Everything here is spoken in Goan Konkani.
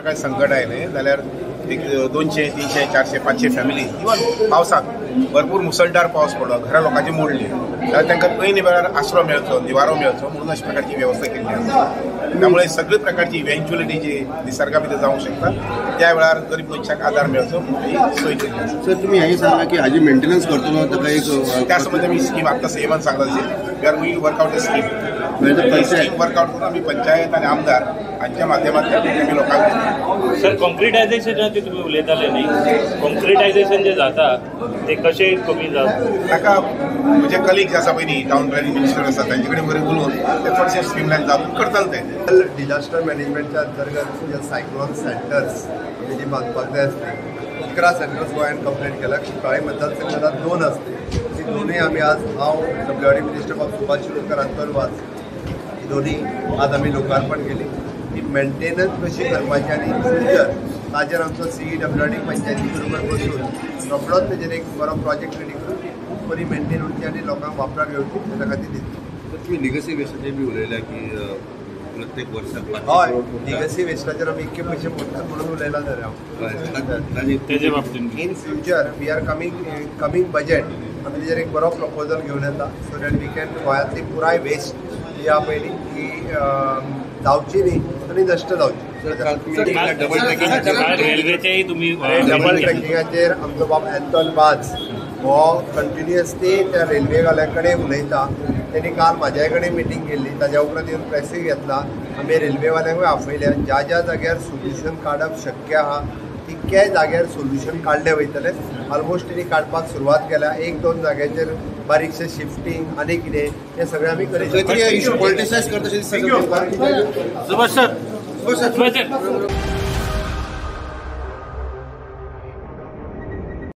प्रकारचें संकट आयलें जाल्यार एक 200, 300, 400, 500 फॅमिली इवन पावसाक भरपूर मुसळधार पावस पडलो, घरां लोकांची मोडली जाल्यार तांकां ऐन वेळार आसरो मेळचो, निवारो मेळचो म्हणून अशा प्रकारची व्यवस्था केल्ली आसा. त्यामुळे सगळे प्रकारची इव्हेंच्युअलिटी जी निसर्गा भितर जावंक शकता त्या वेळार गरीब मनशाक आदार मेळचो म्हणून ही सोय केल्ली आसा. सर, तुमी हें सांगला की हाजी मेंटेनन्स करतलो ताका एक त्या संबंदी आमी स्कीम आत्तां सीएमान सांगला तशी we are going to work out a scheme. Scheme workout करून आमी पंचायत आनी आमदार हांच्या माध्यमांतल्यान आमी लोकांक. सर, कॉन्क्रिटायझेशनाचे तुमी उलयताले न्ही, कॉन्क्रिटायझेशन जे जाता ते कशें कमी जाता? ताका म्हजे कलिग्स आसा पळय न्ही, टावन प्लॅनिंग मिनिस्टर आसा, तांचे कडेन बरें उलोवन ते चडशे स्ट्रीमलायन जावन करतले ते. डिजास्टर मॅनेजमेंटच्या अंतर्गत जे सायक्लॉन सेंटर्स जी बांदपाक जाय आसली, 11 सेंटर्स गोंयान कंप्लीट केल्या. कुठ्ठाळे मतदारसंघात 2 असले, ती दोनूय आमी आज हांव डब्ल्यू आर डी मिनिस्टर बाब सुभाष शिरोडकर, अंतोन वाज, ही दोनूय आज आमी लोकार्पण केली. ती मेंटेनन्स कशी करपाची आनी इन फ्युचर ताजेर आमचो सी डब्ल्यू आर डी पंचायती बरोबर बसून रोखडोच तेजेर एक बरो प्रोजेक्ट रेडी करून ती खूब बरी मेंटेन उरची आनी लोकांक वापराक येवची तेज्या खातीर दितली. तुमी लिगसी वेस्टाचेर बी उलयल्या की प्रत्येक वर्साक हय, लिगसी वेस्टाचेर आमी इतके पयशे मोडटात म्हणून उलयला तर हांव. तेजे बाबतींत in future we are coming budget आमी तेजेर एक बरो प्रपोजल घेवन येता, सो that we can गोंयांतली पुराय वेस्ट जी आहा पयली ती जावची न्ही आनी नश्ट जावची. डबल ट्रॅकिंग रेल्वेचेय तुमी डबल ट्रॅकिंगाचेर आमचो बाब एंथोन वाज हो कंटिन्युअसली त्या रेल्वेवाल्या कडेन उलयता. तेणी काल म्हाज्या कडेन मिटींग केल्ली, ताज्या उपरांत येवन प्रेसीक घेतला. आमी रेल्वेवाल्यांकूय आपयल्या, ज्या ज्या जाग्यार सोल्युशन काडप शक्य आहा तितक्याय जाग्यार सोल्युशन काडलें वयतलें. ऑलमोस्ट तेणी काडपाक सुरवात केल्या. 1-2 जाग्यांचेर बारीकशें शिफ्टींग आनी कितें हें सगळें आमी करीत. इशू पॉलिटिसायज करता. Subhash sir, Subhash sir.